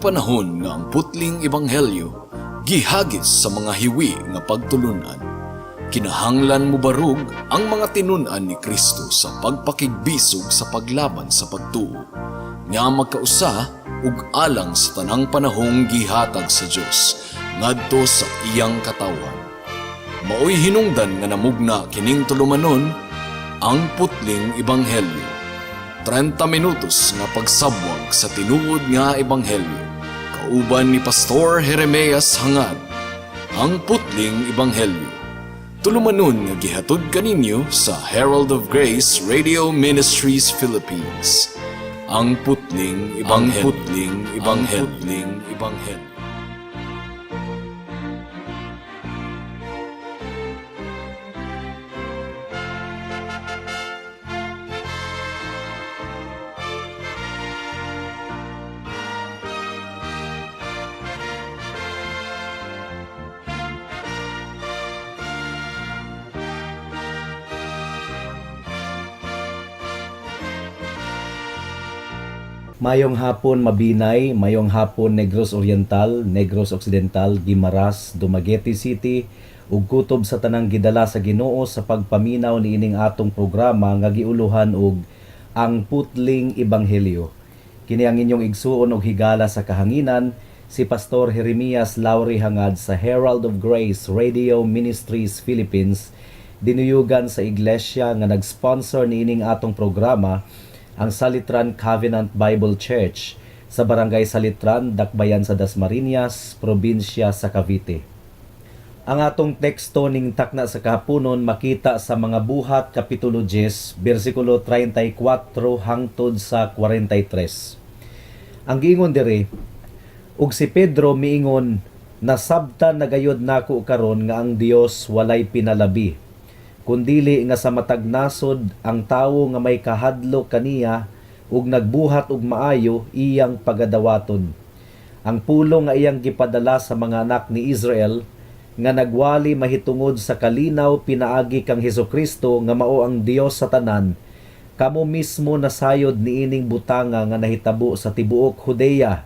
panahon nga ang putling ebanghelyo gihagis sa mga hiwi nga pagtulunan. Kinahanglan mobarog ang mga tinun-an ni Kristo sa pagpakigbisog sa paglaban sa pagtuo nga magkausa ug alang sa tanang panahong gihatag sa Dios ngadto sa iyang katawhan. Maoy hinungdan nga namugna kining tulumanon, Ang Putling Ebanghelyo. 30 minutos nga pagsabwag sa tinuod nga ebanghelyo. Kauban ni Pastor Jeremias Hangad. Ang Putling Ebanghelyo. Tulumanon nga gihatod kaninyo sa Herald of Grace Radio Ministries Philippines. Ang Putling Ebanghelyo. Ang Putling Ebanghelyo. Putling Ebanghelyo. Mayong hapon, Mabinay, mayong hapon, Negros Oriental, Negros Occidental, Guimaras, Dumaguete City, ug kutob sa tanang gidala sa Ginoo sa pagpaminaw niining atong programa nga giuluhan og Ang Putling Ebanghelyo. Kini ang inyong igsuon og higala sa kahanginan, si Pastor Jeremias Lauri Hangad sa Herald of Grace Radio Ministries Philippines, dinuyugan sa iglesia nga nag-sponsor niining atong programa, ang Salitran Covenant Bible Church sa Barangay Salitran, Dakbayan sa Dasmariñas, probinsya sa Cavite. Ang atong teksto ning takna sa kahaponon makita sa Mga Buhat Kapitulo 10, bersikulo 34 hangtod sa 43. Ang giingon diri, "Ug si Pedro miingon, 'Nasabtan na gayud nako karon nga ang Dios walay pinalabi kundili nga sa matag nasod ang tawo nga may kahadlok kaniya ug nagbuhat og maayo iyang pagadawaton. Ang pulong nga iyang gipadala sa mga anak ni Israel nga nagwali mahitungod sa kalinaw pinaagi kang Hesukristo nga mao ang Dios sa tanan. Kamo mismo nasayod niining butanga nga nahitabo sa tibuok Judea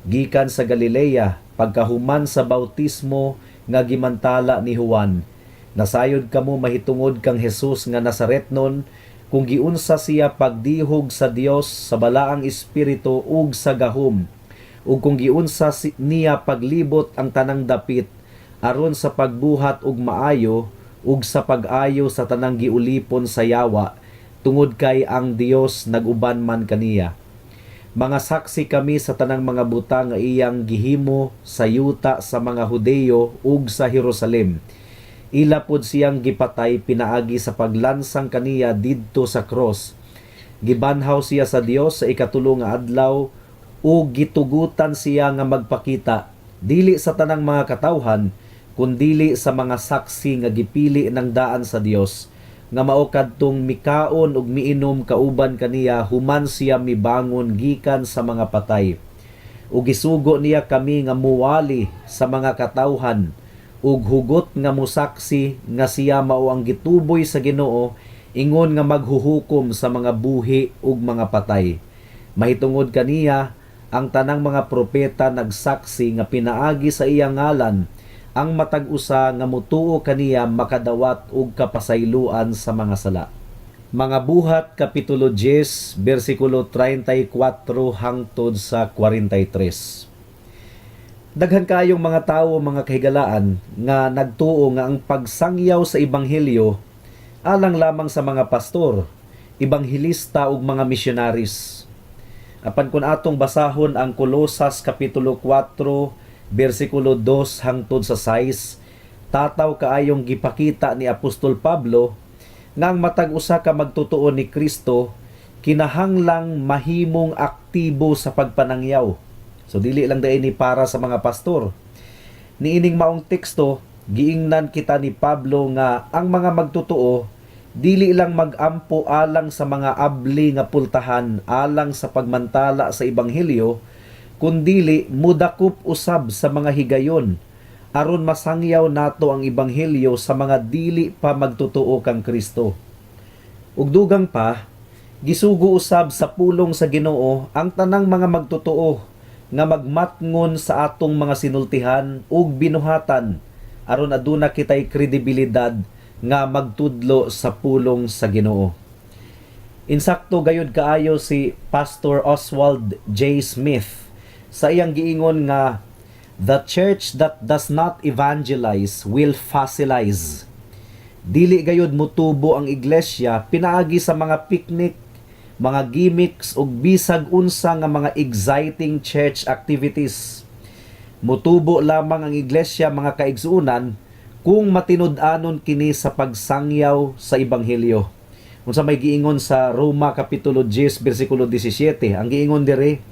gikan sa Galilea pagkahuman sa bautismo nga gimantala ni Juan. Nasayod kamo mahitungod kang Jesus nga Nazaretnon, kung giunsa siya pagdihog sa Dios sa balaang espiritu ug sa gahom, ug kung giunsa niya paglibot ang tanang dapit aron sa pagbuhat og maayo ug sa pag-ayo sa tanang giulipon sa yawa, tungod kay ang Dios nag-uban man kaniya. Mga saksi kami sa tanang mga butang nga iyang gihimo sa yuta sa mga Hudeyo ug sa Jerusalem. Ila pod siyang gipatay pinaagi sa paglansang kaniya didto sa cross. Gibanhaw siya sa Dios sa ikatulo nga adlaw ug gitugutan siya nga magpakita, dili sa tanang mga katawhan kundili sa mga saksi nga gipili ng daan sa Dios, nga mao kadtong mikaon ug miinom kauban kaniya human siya mibangon gikan sa mga patay. Ug gisugo niya kami nga muwali sa mga katawhan ug hugot nga musaksi nga siya mao ang gituboy sa Ginoo ingon nga maghuhukom sa mga buhi ug mga patay. Mahitungod kaniya ang tanang mga propeta nagsaksi nga pinaagi sa iyang ngalan ang matag usa nga mutuo kaniya makadawat og kapasayloan sa mga sala." Mga Buhat Kapitulo 10, bersikulo 34 hangtod sa 43. Daghan kaayong mga tawo, mga kahigalaan, nga nagtuo nga ang pagsangyaw sa ebanghelyo alang lamang sa mga pastor, ebanghelista ug mga missionaries. Apan kung atong basahon ang Kolosas Kapitulo 4 bersikulo 2 hangtod sa 6, tataw kaayong gipakita ni Apostol Pablo nga ang matag usa ka magtotoo ni Kristo kinahanglang mahimong aktibo sa pagpanangyaw. So dili lang diay ni para sa mga pastor. Niining maong teksto, giingnan kita ni Pablo nga ang mga magtotoo dili lang magampo alang sa mga abli nga pultahan alang sa pagmantala sa ebanghelyo, kundili mudakop usab sa mga higayon aron masangyaw nato ang ebanghelyo sa mga dili pa magtotoo kang Kristo. Ug dugang pa, gisugo usab sa pulong sa Ginoo ang tanang mga magtotoo nga magmatngon sa atong mga sinultihan ug binuhatan aron aduna kitay kredibilidad nga magtudlo sa pulong sa Ginoo. Insakto gayud kaayo si Pastor Oswald J. Smith sa iyang giingon nga "The church that does not evangelize will fossilize." Dili gayud mutubo ang iglesia pinaagi sa mga picnic, mga gimmicks ug bisag unsa nga mga exciting church activities. Mutubo lamang ang iglesia, mga kaigsuonan, kung matinud-anon kini sa pagsangyaw sa ebanghelyo. Unsa may giingon sa Roma kapitulo 10 bersikulo 17? Ang giingon diri,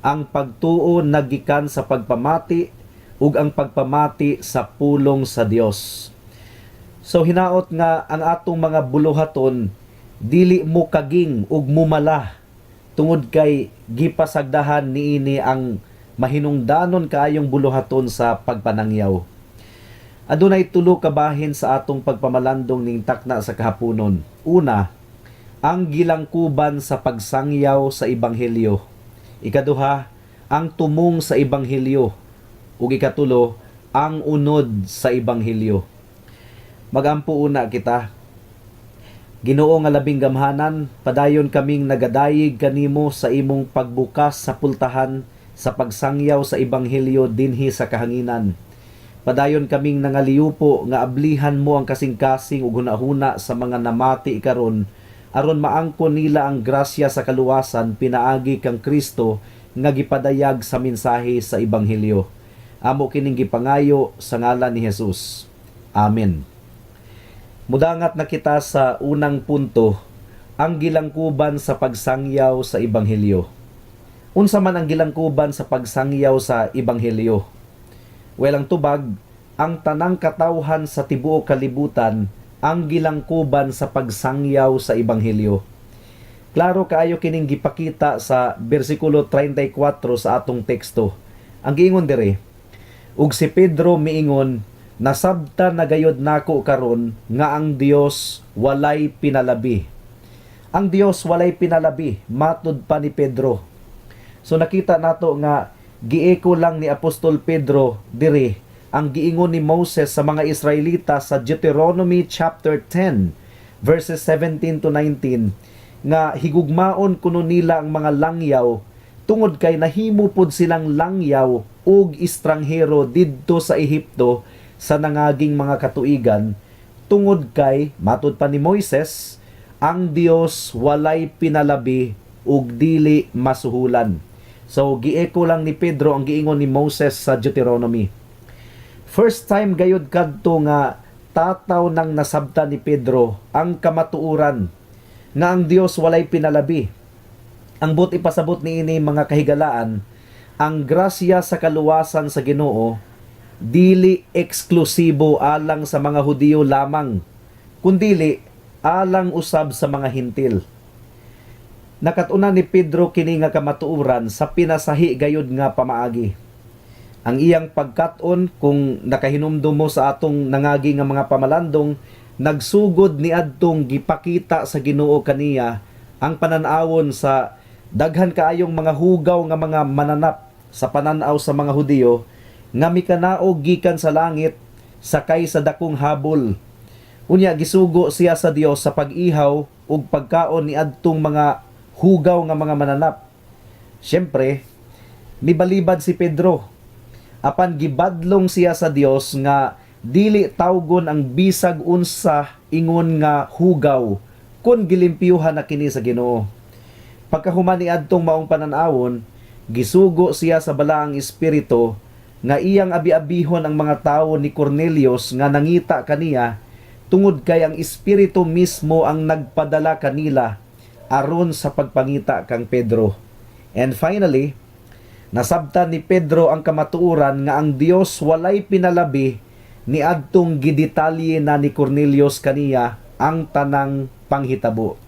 ang pagtuo nagikan sa pagpamati ug ang pagpamati sa pulong sa Dios. So hinaot nga ang atong mga buluhaton dili mo kaging ug mumala tungod kay gipasagdahan niini ang mahinungdanon kaayong buluhaton sa pagpanangyaw. Adunay tulo ka bahin sa atong pagpamalandong ning takna sa kahaponon. Una, ang gilangkuban sa pagsangyaw sa ebanghelyo. Ikaduha, ang tumong sa ebanghelyo. Ug ikatulo, ang unod sa ebanghelyo. Magampo una kita. Ginoo nga labing gamhanan, padayon kaming nagadayig kanimo sa imong pagbukas sa pultahan sa pagsangyaw sa ebanghelyo dinhi sa kahanginan. Padayon kaming nangaliupo nga ablihan mo ang kasing-kasing ug hunahuna sa mga namati karon aron maangkon nila ang grasya sa kaluwasan pinaagi kang Kristo nga gipadayag sa mensahe sa ebanghelyo. Amo kining gipangayo sa ngalan ni Jesus. Amen. Mudangat na kita sa unang punto, ang gilangkuban sa pagsangyaw sa ebanghelyo. Unsa man ang gilangkuban sa pagsangyaw sa ebanghelyo? Well, ang tubag, ang tanang katawhan sa tibuok kalibutan ang gilangkuban sa pagsangyaw sa ebanghelyo. Klaro kaayo kining gipakita sa bersikulo 34 sa atong teksto. Ang giingon diri, "Ug si Pedro miingon, 'Nasabtan na gayod nako karon nga ang Dios walay pinalabi.'" Ang Dios walay pinalabi, matud pa ni Pedro. So nakita nato nga gieko lang ni Apostol Pedro diri ang giingon ni Moses sa mga Israelita sa Deuteronomy chapter 10 verses 17 to 19 nga higugmaon kuno nila ang mga langyaw tungod kay nahimo pod silang langyaw ug estranghero didto sa Ehipto sa nangaging mga katuigan, tungod kay matud pa ni Moises, ang Dios walay pinalabi ug dili masuhulan. So gieko lang ni Pedro ang giingon ni Moses sa Deuteronomy. First time gayud kadto nga tataw nang nasabtan ni Pedro ang kamatuoran nga ang Dios walay pinalabi. Ang buot ipasabot niini, mga kahigalaan, ang grasya sa kaluwasan sa Ginoo dili eksklusibo alang sa mga Hudiyo lamang, kundili alang usab sa mga Hintil. Nakat-unan ni Pedro kini nga kamatuoran sa pinasahi gayud nga pamaagi. Ang iyang pagkat-on, kung nakahinumdum mo sa atong nangagi nga mga pamalandong, nagsugod niadtong gipakita sa Ginoo kaniya ang panan-awon sa daghan kaayong mga hugaw nga mga mananap sa pananaw sa mga Hudiyo nga mikanaog gikan sa langit sakay sa dakong habol. Unya gisugo siya sa Dios sa pag-ihaw ug pagkaon ni adtong mga hugaw nga mga mananap. Siyempre, mibalibad si Pedro. Apan gibadlong siya sa Dios nga dili tawgon ang bisag unsa ingon nga hugaw kun gilimpyuhan na kini sa Ginoo. Pagkahuman ni adtong maong panan-awon, gisugo siya sa Balaang Espiritu nga iyang abi-abihon ang mga tawo ni Cornelius nga nangita kaniya tungod kay ang Espiritu mismo ang nagpadala kanila aron sa pagpangita kang Pedro. And finally, nasabtan ni Pedro ang kamatuoran nga ang Dios walay pinalabi ni adtong gidetalye na ni Cornelius kaniya ang tanang panghitabo.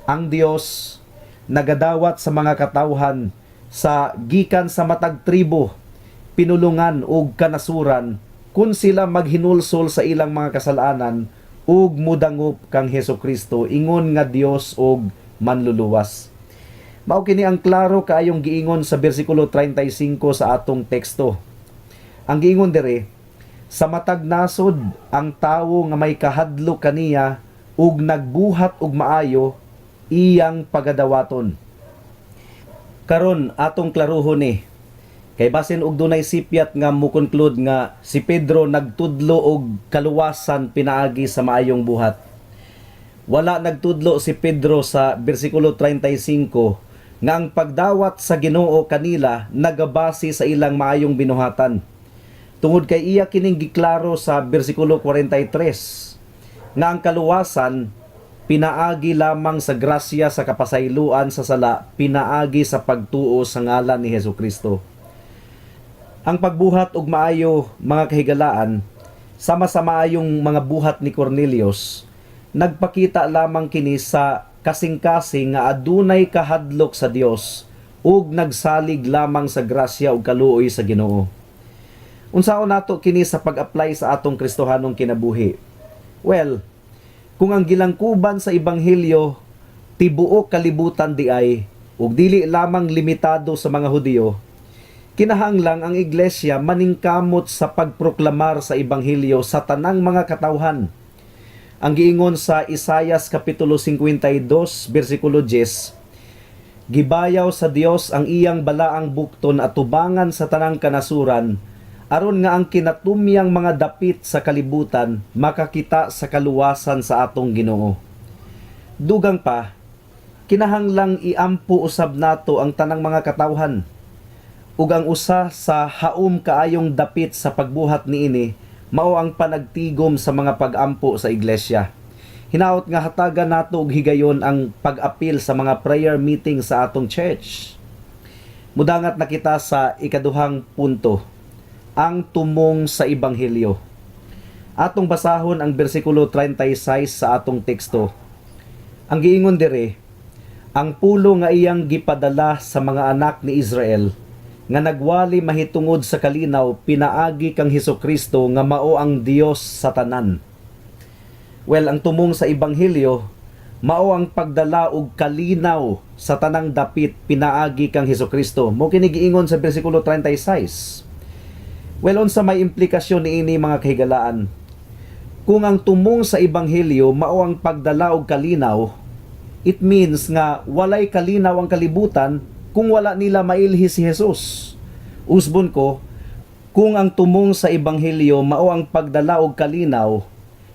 Ang Dios nagadawat sa mga katawhan sa gikan sa matag tribo, pinulungan ug kanasuran kun sila maghinulsol sa ilang mga kasalanan ug mudangop kang Hesus Kristo ingon nga Dios ug manluluwas. Mao kini ang klaro kaayong giingon sa bersikulo 35 sa atong teksto. Ang giingon diri, sa matag nasod ang tawo nga may kahadlok kaniya ug nagbuhat og maayo, iyang pagadawaton. Karon atong klaruhon ni kay basin og dunay sipyat nga mo-conclude nga si Pedro nagtudlo og kaluwasan pinaagi sa maayong buhat. Wala nagtudlo si Pedro sa bersikulo 35 nga ang pagdawat sa Ginoo kanila nagabase sa ilang maayong binuhatan. Tungod kay iya kining giklaro sa bersikulo 43 nga ang kaluwasan pinaagi lamang sa grasya sa kapasayloan sa sala, pinaagi sa pagtuo sa ngalan ni Hesus Kristo. Ang pagbuhat og maayo, mga kahigalaan, sama sa maayong mga buhat ni Cornelius, nagpakita lamang kini sa kasing-kasing nga adunay kahadlok sa Dios ug nagsalig lamang sa grasya ug kaluoy sa Ginoo. Unsaon nato kini sa pag-apply sa atong Kristohanong kinabuhi? Well, kung ang gilangkuban sa ebanghelyo tibuok kalibutan diay ug dili lamang limitado sa mga Hudiyo, kinahanglang ang iglesia maningkamot sa pagproklamar sa ebanghelyo sa tanang mga katawhan. Ang giingon sa Isayas kapitulo 52 bersikulo 10, gibayaw sa Dios ang iyang balaang bukton atubangan sa tanang kanasuran, aron nga ang kinatumyang mga dapit sa kalibutan makakita sa kaluwasan sa atong Ginoo. Dugang pa, kinahanglang iampo usab nato ang tanang mga katawhan. Ug ang usa sa haom kaayong dapit sa pagbuhat niini mao ang panagtigom sa mga pag-ampo sa iglesia. Hinaot nga hatagan nato og higayon ang pag-apil sa mga prayer meeting sa atong church. Mudangat na kita sa ikaduhang punto, ang tumong sa ebanghelyo. Atong basahon ang bersikulo 36 sa atong teksto. Ang giingon dire, ang pulong nga iyang gipadala sa mga anak ni Israel nga nagwali mahitungod sa kalinaw pinaagi kang Hesus Kristo nga mao ang Dios sa tanan. Well, ang tumong sa ebanghelyo mao ang pagdala og kalinaw sa tanang dapit pinaagi kang Hesus Kristo. Mao kini giingon sa bersikulo 36. Well, unsa may implikasyon niini, mga kahigalaan? Kung ang tumong sa ebanghelyo mao ang pagdala og kalinaw, it means nga walay kalinaw ang kalibutan kung wala nila mailhi si Jesus. Usbon ko, kung ang tumong sa ebanghelyo mao ang pagdala og kalinaw,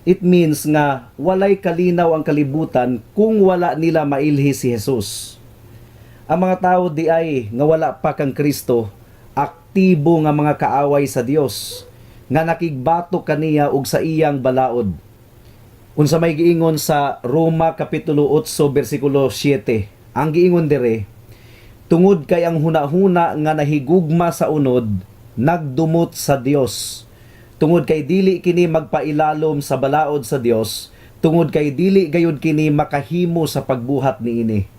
it means nga walay kalinaw ang kalibutan kung wala nila mailhi si Jesus. Ang mga tao diay nga wala pa kang Kristo, aktibo nga mga kaaway sa Dios, nga nakigbato kaniya ug sa iyang balaod. Unsa may giingon sa Roma kapitulo 8 bersikulo 7? Ang giingon dire, tungod kay ang hunahuna nga nahigugma sa unod nagdumot sa Dios. Tungod kay dili kini magpailalom sa balaod sa Dios, tungod kay dili gayud kini makahimo sa pagbuhat niini.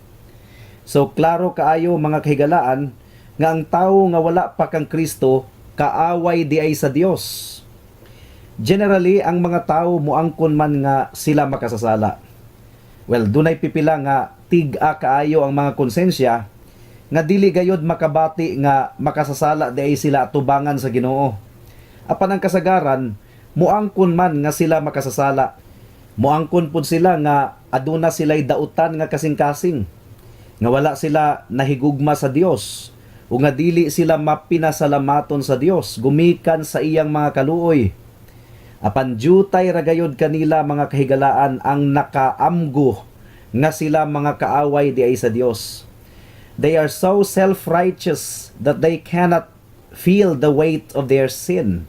So klaro kaayo, mga kahigalaan, nga ang tawo nga wala pa kang Kristo kaaway diay sa Dios. Generally, ang mga tao muangkon man nga sila makasasala. Well, dunay pipila nga tig-a kaayo ang mga konsensya nga dili gayod makabati nga makasasala diay sila atubangan sa Ginoo. Apan ang kasagaran, muangkon man nga sila makasasala. Muangkon pud sila nga aduna sila'y dautan nga kasing-kasing, nga wala sila nahigugma sa Dios o nga dili sila mapinasalamaton sa Dios gumikan sa iyang mga kaluoy. Apan jutay ra gayod kanila, mga kahigalaan, ang nakaamgo nga sila mga kaaway diay sa Dios. They are so self-righteous that they cannot feel the weight of their sin.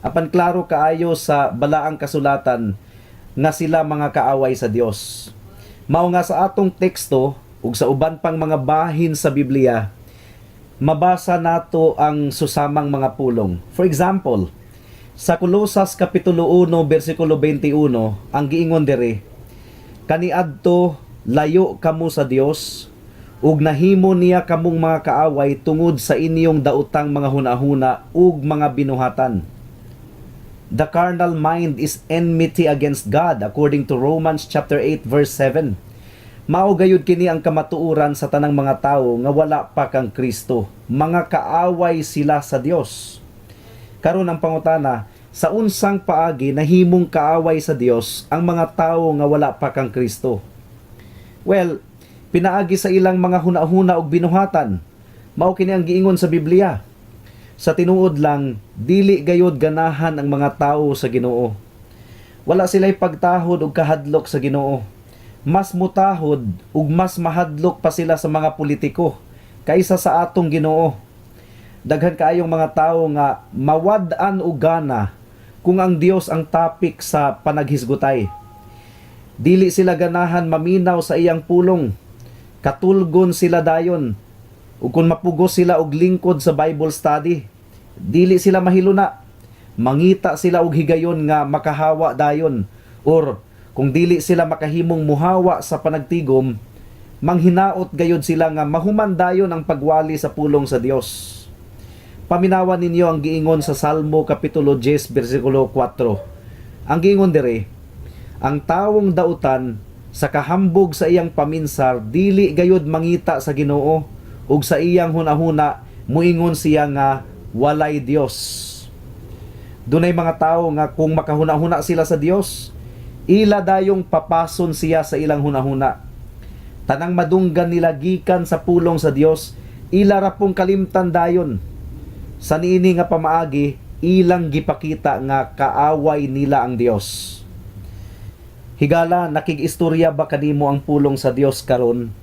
Apan klaro kaayo sa balaang kasulatan nga sila mga kaaway sa Dios. Mao nga sa atong teksto ug sa uban pang mga bahin sa Biblia, mabasa nato ang susamang mga pulong. For example, sa Kolosas kapitulo 1 bersikulo 21, ang giingon diri, kaniadto layo kamo sa Dios ug nahimo niya kamong mga kaaway tungod sa inyong daotang mga hunahuna ug mga binuhatan. The carnal mind is enmity against God, according to Romans chapter 8 verse 7. Mao gayud kini ang kamatuoran sa tanang mga tawo nga wala pa kang Kristo. Mga kaaway sila sa Dios. Karon, ang pangutana, sa unsang paagi nahimong kaaway sa Dios ang mga tawo nga wala pa kang Kristo? Well, pinaagi sa ilang mga hunahuna ug binuhatan. Mao kini ang giingon sa Biblia. Sa tinuod lang, dili gayod ganahan ang mga tawo sa Ginoo. Wala sila'y pagtahod ug kahadlok sa Ginoo. Mas mutahod ug mas mahadlok pa sila sa mga politiko kaysa sa atong Ginoo. Daghan kaayong mga tawo nga mawad-an og gana kung ang Dios ang topic sa panaghisgutay. Dili sila ganahan maminaw sa iyang pulong. Katulgon sila dayon. Ug kung mapugos sila og lingkod sa Bible study, dili sila mahiluna. Mangita sila og higayon nga makahawa dayon, or kung dili sila makahimong muhawa sa panagtigom, manghinaot gayod sila nga mahuman dayon ang pagwali sa pulong sa Dios. Paminawan ninyo ang giingon sa Salmo kapitulo 10 bersikulo 4. Ang giingon dire, ang tawong dautan sa kahambog sa iyang paminsar dili gayod mangita sa Ginoo, ug sa iyang hunahuna muingon siya nga walay Dios. Dunay mga tawo nga kung makahuna-huna sila sa Dios, ila dayong papason siya sa ilang hunahuna. Tanang madunggan nila gikan sa pulong sa Dios, ila ra pong kalimtan dayon. Sa niini nga pamaagi, ilang gipakita nga kaaway nila ang Dios. Higala, nakig-istorya ba kanimo ang pulong sa Dios karon?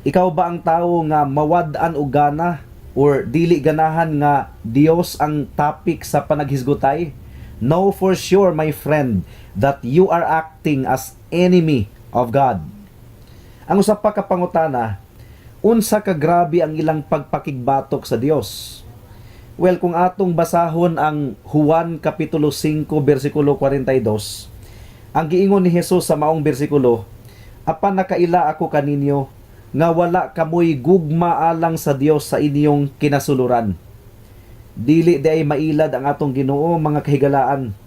Ikaw ba ang tawo nga mawad-an og gana or dili ganahan nga Dios ang topic sa panaghisgutay? Know for sure, my friend, that you are acting as enemy of God. Ang usa pa ka pangutana, unsa ka grabe ang ilang pagpakigbatok sa Dios? Well, kung atong basahon ang Juan kapitulo 5 bersikulo 42, ang giingon ni Jesus sa maong bersikulo, "Apan nakaila ako kaninyo nga wala kamoy gugma alang sa Dios sa inyong kinasuluran." Dili diay mailad ang atong Ginoo, mga kahigalaan.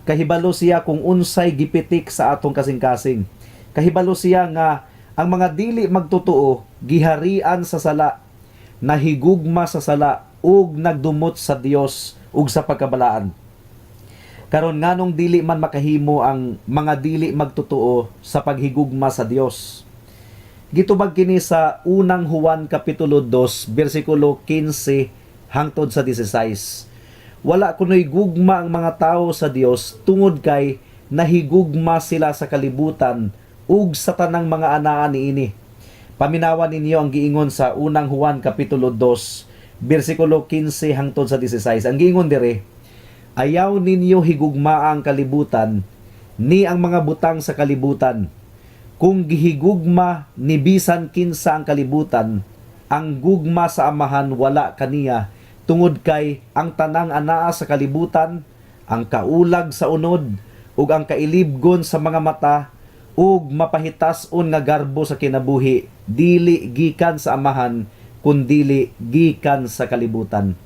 Kahibalo siya kung unsay gipitik sa atong kasing-kasing. Kahibalo siya nga ang mga dili magtotoo giharian sa sala, nahigugma sa sala ug nagdumot sa Dios ug sa pagkabalaan. Karon, nganong dili man makahimo ang mga dili magtotoo sa paghigugma sa Dios? Gitubag kini sa Unang Juan kapitulo 2 bersikulo 15 hangtod sa 16. Wala kunoy gugma ang mga tao sa Dios tungod kay nahigugma sila sa kalibutan ug sa tanang mga anaa niini. Paminawan ninyo ang giingon sa Unang Juan kapitulo 2 bersikulo 15 hangtod sa 16. Ang giingon dire, "Ayaw ninyo higugmaa ang kalibutan ni ang mga butang sa kalibutan. Kung gihigugma ni bisan kinsa ang kalibutan, ang gugma sa Amahan wala kaniya, tungod kay ang tanang anaa sa kalibutan, ang kaulag sa unod ug ang kailibgon sa mga mata ug mapahitas-on nga garbo sa kinabuhi, dili gikan sa Amahan kundili gikan sa kalibutan."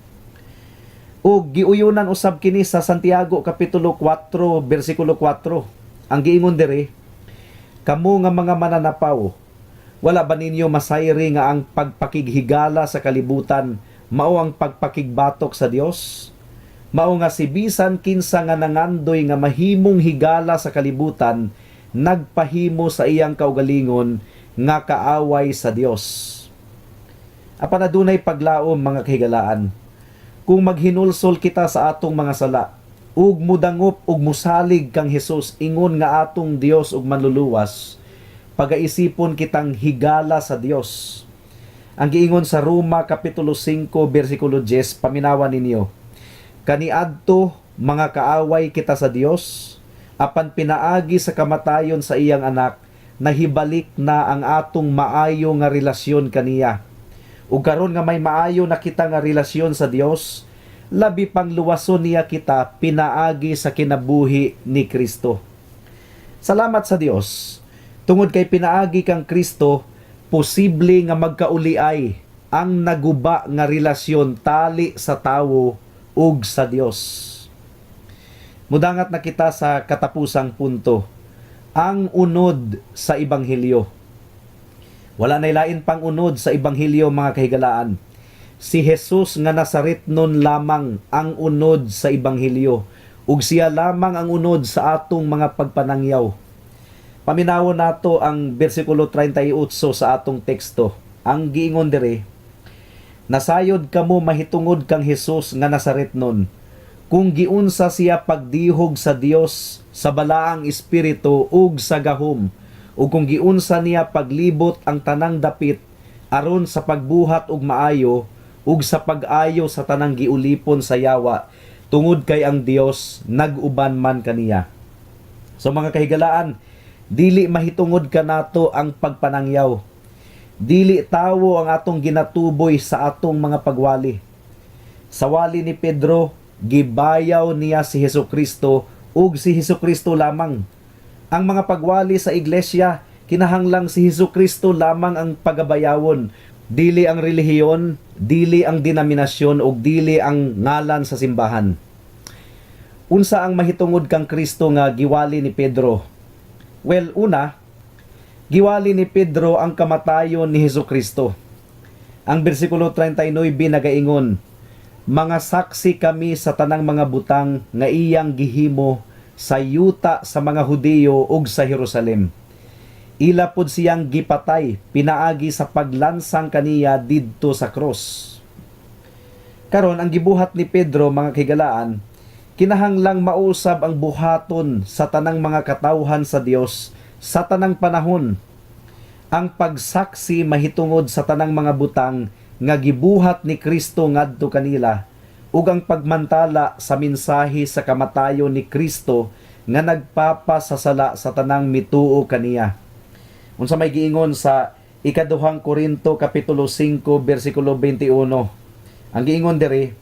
Ug giuyunan usab kini sa Santiago kapitulo 4 bersikulo 4. Ang giingon diri, "Kamo nga mga mananapaw, wala ba ninyo masayri nga ang pagpakighigala sa kalibutan mao ang pagpakigbatok sa Dios? Mao nga si bisan kinsa nga nangandoy nga mahimong higala sa kalibutan, nagpahimo sa iyang kaugalingon nga kaaway sa Dios." Apan adunay paglaom, mga kahigalaan. Kung maghinulsol kita sa atong mga sala ug mudangop ug musalig kang Hesus ingon nga atong Dios ug Manluluwas, pagaisipon kitang higala sa Dios. Ang giingon sa Roma kapitulo 5 bersikulo 10, paminawan ninyo. "Kaniadto mga kaaway kita sa Dios, apan pinaagi sa kamatayon sa iyang anak, nahibalik na ang atong maayo nga relasyon kaniya. Ug karon nga may maayo na kita nga relasyon sa Dios, labi pang luwason niya kita pinaagi sa kinabuhi ni Kristo." Salamat sa Dios. Tungod kay pinaagi kang Kristo, posible nga magkauliay ang naguba nga relasyon tali sa tawo ug sa Dios. Mudangat na kita sa katapusang punto, ang unod sa ebanghelyo. Wala na lain pang unod sa ebanghelyo, mga kahigalaan. Si Jesus nga Nazaretnon lamang ang unod sa ebanghelyo ug siya lamang ang unod sa atong mga pagpanangyaw. Paminawon nato ang bersikulo 38 sa atong teksto. Ang giingon diri, "Nasayod kamo mahitungod kang Hesus nga Nazaretnon, kung giunsa siya pagdihog sa Dios sa balaang espiritu ug sa gahom, ug kung giunsa niya paglibot ang tanang dapit aron sa pagbuhat og maayo ug sa pag-ayo sa tanang giulipon sa yawa, tungod kay ang Dios nag-uban man kaniya." So mga kahigalaan, dili mahitungod kanato ang pagpanangyaw. Dili tawo ang atong ginatuboy sa atong mga pagwali. Sa wali ni Pedro, gibayaw niya si Hesus Kristo ug si Hesus Kristo lamang. Ang mga pagwali sa iglesia, kinahanglang si Hesus Kristo lamang ang pagabayawon. Dili ang relihiyon, dili ang denominasyon ug dili ang ngalan sa simbahan. Unsa ang mahitungod kang Kristo nga giwali ni Pedro? Well, una, giwali ni Pedro ang kamatayon ni Hesus Kristo. Ang bersikulo 39 nagaingon, "Mga saksi kami sa tanang mga butang nga iyang gihimo sa yuta sa mga Hudiyo ug sa Jerusalem. Ila pod siyang gipatay pinaagi sa paglansang kaniya didto sa krus." Karon, ang gibuhat ni Pedro, mga kahigalaan, kinahanglang mausab ang buhaton sa tanang mga katawhan sa Dios sa tanang panahon. Ang pagsaksi mahitungod sa tanang mga butang nga gibuhat ni Kristo ngadto kanila ug ang pagmantala sa mensahe sa kamatayon ni Kristo nga nagpapasasala sa tanang mituo kaniya. Unsa may giingon sa Ikaduhang Korinto kapitulo 5 bersikulo 21? Ang giingon diri,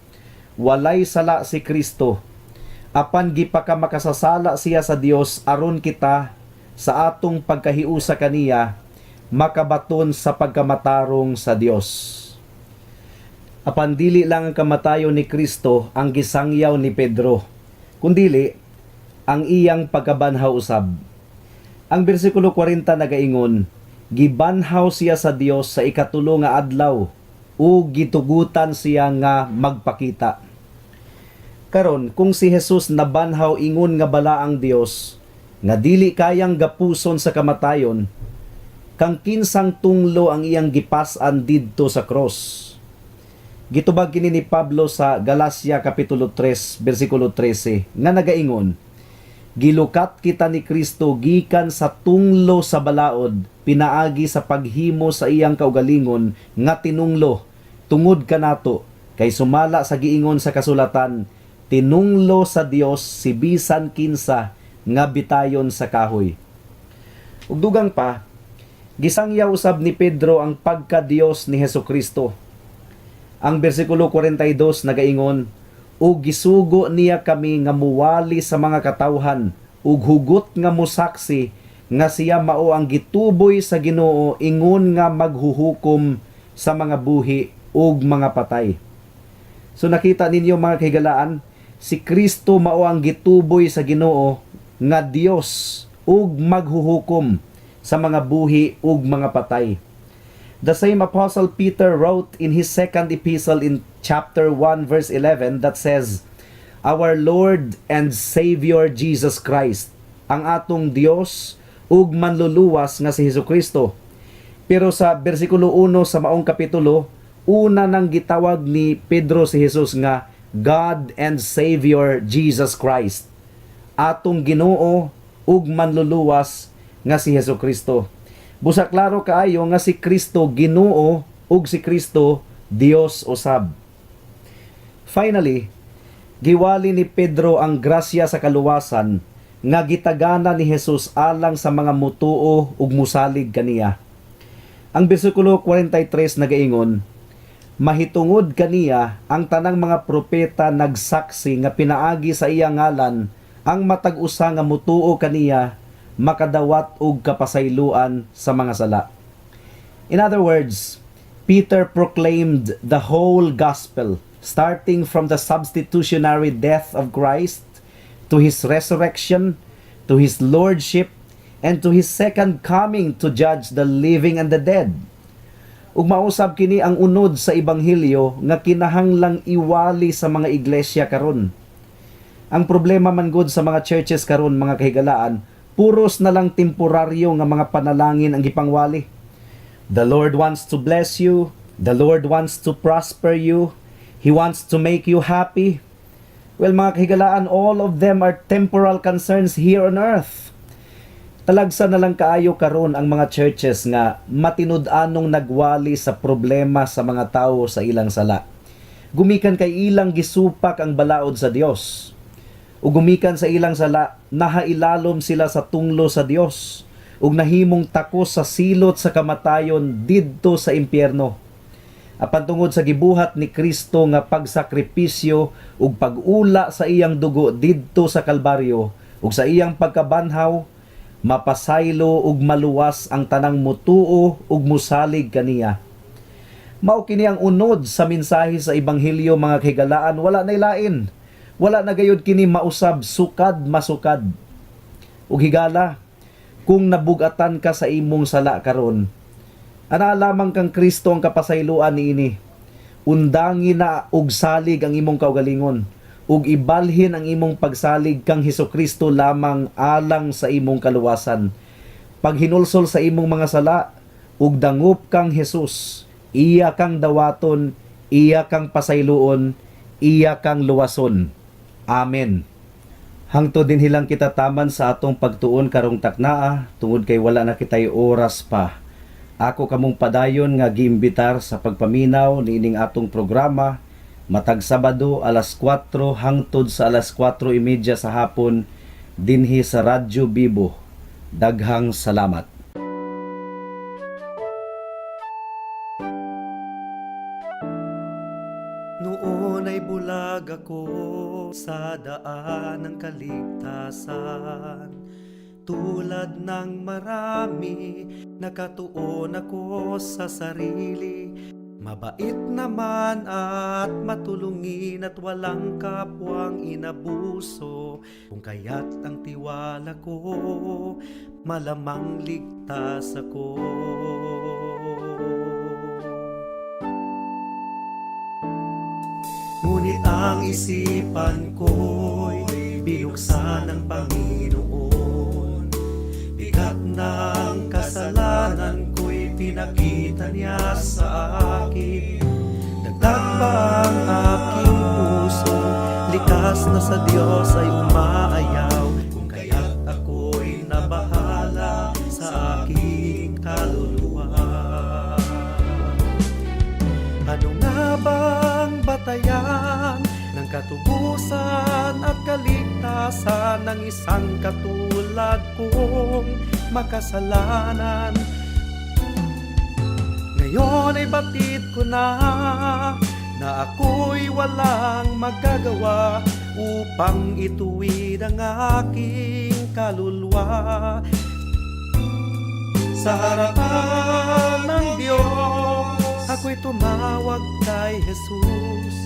"Walay sala si Kristo apan gipakamakasasala siya sa Dios aron kita sa atong pagkahiusa kaniya makabaton sa pagkamatarong sa Dios." Apan dili lang ang kamatayon ni Kristo ang gisangyaw ni Pedro, kundili ang iyang pagkabanhaw usab. Ang bersikulo 40 nagaingon, "Gibanhaw siya sa Dios sa ikatulo nga adlaw ug gitugutan siya nga magpakita." Karon, kung si Jesus nabanhaw ingon nga balaang Dios nga dili kayang gapuson sa kamatayon, kang kinsang tunglo ang iyang gipas-an didto sa cross? Gitubag kini ni Pablo sa Galacia kapitulo 3 bersikulo 13 nga nagaingon, "Gilukat kita ni Kristo gikan sa tunglo sa balaod pinaagi sa paghimo sa iyang kaugalingon nga tinunglo tungod kanato, kay sumala sa giingon sa kasulatan, tinunglo sa Dios si bisan kinsa nga bitayon sa kahoy." Ug dugang pa, gisangyaw usab ni Pedro ang pagka-Dios ni Hesus Kristo. Ang bersikulo 42 nagaingon, "Ug gisugo niya kami nga muwali sa mga katawhan ug hugot nga musaksi nga siya mao ang gituboy sa Ginoo ingon nga maghuhukom sa mga buhi ug mga patay." So nakita ninyo, mga kahigalaan, si Kristo mao ang gituboy sa Ginoo nga Dios ug maghuhukom sa mga buhi ug mga patay. The same Apostle Peter wrote in his second epistle in chapter 1 verse 11 that says, "Our Lord and Savior Jesus Christ, ang atong Dios ug manluluwas nga si Hesus Kristo." Pero sa bersikulo 1 sa maong kapitulo, una nang gitawag ni Pedro si Jesus nga God and Savior Jesus Christ. Atong Ginoo ug manluluwas nga si Hesus Kristo. Busa klaro kaayo nga si Kristo Ginoo ug si Kristo Dios usab. Finally, giwali ni Pedro ang grasya sa kaluwasan nga gitagana ni Jesus alang sa mga mutuo ug musalig kaniya. Ang bersikulo 43 nagaingon, "Mahitungod kaniya ang tanang mga propeta nagsaksi nga pinaagi sa iyang ngalan ang matag usa nga mutuo kaniya makadawat og kapasayloan sa mga sala." In other words, Peter proclaimed the whole gospel, starting from the substitutionary death of Christ to his resurrection, to his lordship, and to His second coming to judge the living and the dead. Ug mausab kini ang unod sa ebanghelyo nga kinahanglang iwali sa mga iglesia karon. Ang problema man gud sa mga churches karon, mga kahigalaan, puros na lang temporaryo nga mga panalangin ang gipangwali. The Lord wants to bless you. The Lord wants to prosper you. He wants to make you happy. Well, mga kahigalaan, all of them are temporal concerns here on earth. Talagsa na lang kaayo karon ang mga churches nga matinud-anong nagwali sa problema sa mga tao sa ilang sala. Gumikan kay ilang gisupak ang balaod sa Dios. Ug gumikan sa ilang sala, nahailalom sila sa tunglo sa Dios ug nahimong takos sa silot sa kamatayon didto sa impyerno. Apan tungod sa gibuhat ni Kristo nga pagsakripisyo ug pag-ula sa iyang dugo didto sa Kalbaryo ug sa iyang pagkabanhaw, mapasaylo ug maluwas ang tanang mutuo ug musalig kaniya. Mao kini ang unod sa mensahe sa ebanghelyo, mga kahigalaan, wala nay lain. Wala na gayud kini mausab, sukad masukad. Ug higala, kung nabugatan ka sa imong sala karon, ana lamang kang Kristo ang kapasayloan niini. Undangi na og salig ang imong kaugalingon ug ibalhin ang imong pagsalig kang Hesukristo lamang alang sa imong kaluwasan. Paghinulsol sa imong mga sala ug dangup kang Jesus, iya kang dawaton, iya kang pasayloon, iya kang luwason. Amen. Hangtod dinhi lang kita taman sa atong pagtuon karong taknaa tungod kay wala na kitay oras pa. Ako kamong padayon nga giimbitar sa pagpaminaw niining atong programa matag Sabado, alas 4 hangtod sa alas 4:30 sa hapon dinhi sa Radyo Bibo. Daghang salamat. Noon ay bulag ako sa daan ng kaligtasan. Tulad ng marami, nakatuon ako sa sarili. Mabait naman at matulungin at walang kapwang inabuso. Kung kaya't ang tiwala ko, malamang ligtas ako. Ngunit ang isipan ko'y binuksan ng Panginoon. Bigat ng kasalanan ko'y pinakita niya sa akin. Dagdag pa ang aking puso, likas na sa Diyos ay umaayaw. Kung kaya't ako'y nabahala sa aking kaluluwa. Ano nga bang batayan ng katubusan at kaligtasan ng isang katulad kong makasalanan? Ngayon ay batid ko na na ako'y walang magagawa upang ituwid ang aking kaluluwa. Sa harapan ng Diyos, ako'y tumawag kay Jesus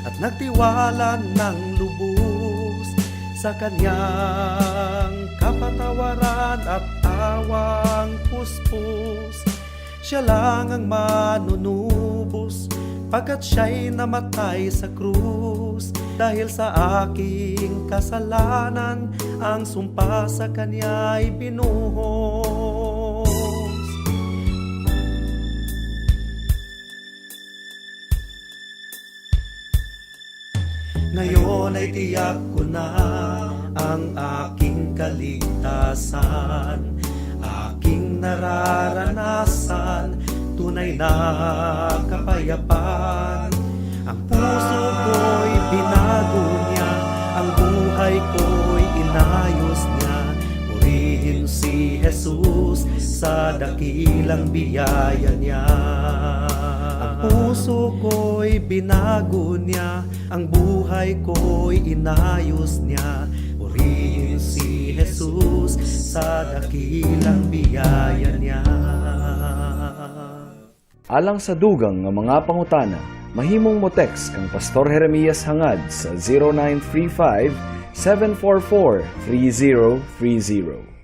at nagtiwala ng lubos sa kanyang kapatawaran at awang puspos. Siya lang ang manunubos pagkat siya'y namatay sa krus. Dahil sa aking kasalanan, ang sumpa sa kanya'y binuhos. Ngayon ay tiyak ko na ang aking kaligtasan, aking nararanasan, tunay na kapayapaan. Ang puso ko'y binago niya, ang buhay ko'y inayos niya. Purihin si Jesus sa dakilang biyaya niya. Ang puso ko'y binago niya, ang buhay ko'y inayos niya. Purihin si Jesus sa dakilang biyaya niya. Alang sa dugang nga mga pangutana, mahimong mo text kang Pastor Jeremias Hangad sa 0935 744 3030.